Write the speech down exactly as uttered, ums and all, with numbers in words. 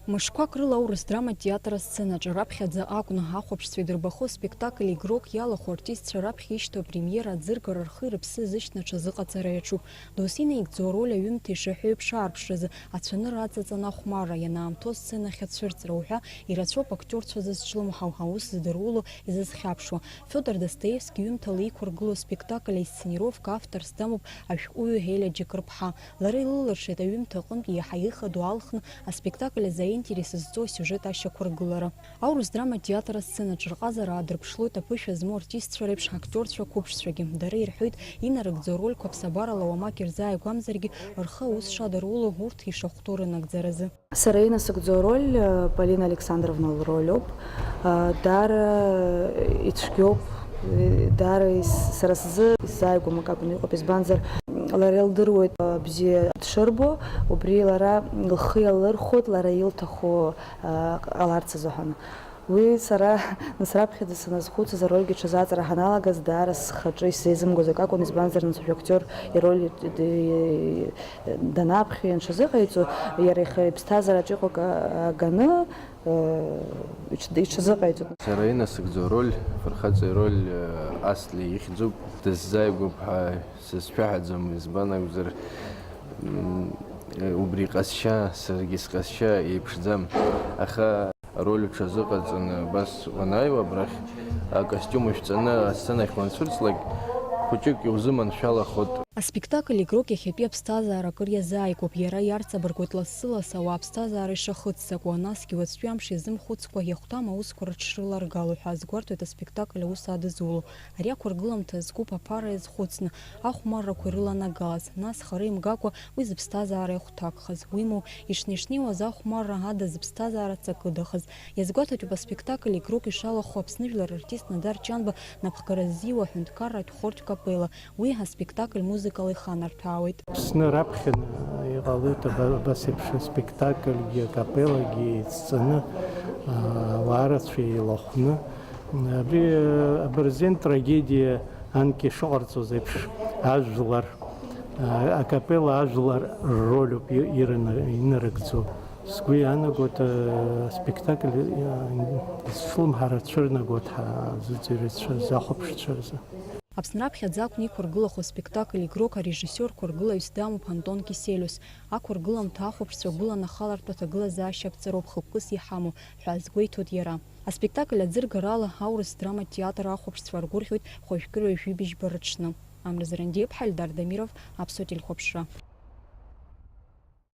Мышқәак рыла аурыс драматә театр асценаҿы раԥхьаӡа акәны ахәаԥшцәа идырбахо аспектакль Игрок иалахәу артистцәа раԥхьа ишьҭоу апремиера аӡыргара рхи рыԥси азышьҭны аҽазыҟаҵара иаҿуп. Досу инаигӡо ароль аҩымҭа ишаҳәо еиԥш аарԥшразы, ацәанырра аҵаҵаны ахәмарра ианаамҭоу асценахь ацәырҵра уҳәа ирацәоуп актиорцәа зызҿлымҳау, аус зыдыруло изызхьаԥшуа. Фиодор Достоевски иҩымҭала иқәыргылоу аспектакль аинсценировка авторс дамоуп ашәҟәыҩҩы Елиа Џьакырԥҳа. Лара илылыршеит аҩымҭа аҟынтә иаҳа ихадоу алхны аспектакль азы аинтерес зҵоу асиужет ашьақәыргылара. Аурыс драматә театр асценаҿ рҟазара аадырԥшлоит аԥышәа змоу артистцәа реиԥш актиорцәа қәыԥшцәагьы. Дара ирҳәоит, инарыгӡо арольқәа ԥсабарала уамак ирзааигәамзаргьы, рхы аус шадыруло урҭ ишахәҭоу рынагӡаразы. Сара инасыгӡо ароль, э, Полина Александровна лроль ауп. Э, даара ицәгьоуп, э, даара ис-, сара сзы исзааигәам акы акәны иҟоуп, избанзар, лара илдыруеит, э, бзиа дшырбо, убри лара лхы иалырхәоит, лара илҭаху, э, ҟаларц азыҳәан. Уи сара, нас, раԥхьаӡа саназхәыцыз, арольгьы ҽазааҵара ҳаналагаз, даара схаҿы исзеизымгоз акы акәын, избанзар, нас, уажә актиор ироль д-, данаԥхьо ианҽазыҟаиҵо, иара ихы иԥсҭазаараҿ иҟоу акы аганы, э, иҽ-, иҽазыҟаиҵоит. Сара инасыгӡо ароль афырхаҵа ироль, э, Асле ихьӡуп, дысзааигәоуп ҳәа сызшәаҳәаӡом, избан акәзар, м, э, убри иҟазшьа, саргьы сҟазшьа еиԥшӡам. Аха ароль уҽазыҟаҵаны абас уанааиуа абрахь, акостиум ушәҵаны асценахь уанцәырҵлак, хәыҷык иузыманшәалахоит. Аспектакль Игрок иахьатәи аԥсҭазаара акыр иазааигәоуп, иара иарҵабыргуеит лассы-лассы ауаа аԥсҭазаара ишахыццакуа, насгьы уаҵәтәи амш иазымхәыцкәа иахәҭам аусқәа рыҽрыларгало ҳәа азгәарҭоит аспектакль аус адызуло. Ари ақәыргыламҭа зкуп аԥара иазхәыцны, ахәмаррақәа ирыланагалаз, нас хара имгакәа уи зыԥсҭазаара иахәҭакхаз, уимоу, ишнеи-шнеиуаз ахәмарра ада зыԥсҭазаара ҵакыдахаз. Иазгәаҭатәуп аспектакль Игрок ишалахәу Аԥсны жәлар артист Нодар Чанба напхгара ззиуа аҳәынҭқарратә хортә капелла. Уи аспектакль музыкала иханарҭәаауеит. Аԥсны раԥхьаны иҟалоит аба-, абас еиԥш аспектакльгьы, акапеллагьы еицҵаны, аа, ауаа рацәа еилахәны. Абри, э, абырзен трагедиа анкьа ишыҟарҵоз еиԥш, ажәлар, э, акапелла ажәлар рроль ауп и-, ирына-, инарыгӡо. Сгәы иаанагоит, э, аспектакль, э, зҿлымҳара цәырнагоит ҳа-, зыӡырҩцәа, захәаԥшцәа рзы. Аԥсны раԥхьаӡа акәны иқәыргылахо аспектакль Игрок арежиссиор қәыргылаҩыс дамоуп Антон Киселиус. Ақәыргыламҭа ахәаԥшцәа гәыланахалартә аҭагылазаашьа аԥҵароуп хықәкыс иҳамоу, ҳәа азгәеиҭоит иара. Аспектакль аӡыргарала аурыс драматә театр ахәаԥшцәа аргәырӷьоит хәажәкыра ҩажәи быжьба рыҽны. Амра Зарандиаԥҳа, Эльдар Дамиров, Аԥсуа телехәаԥшра.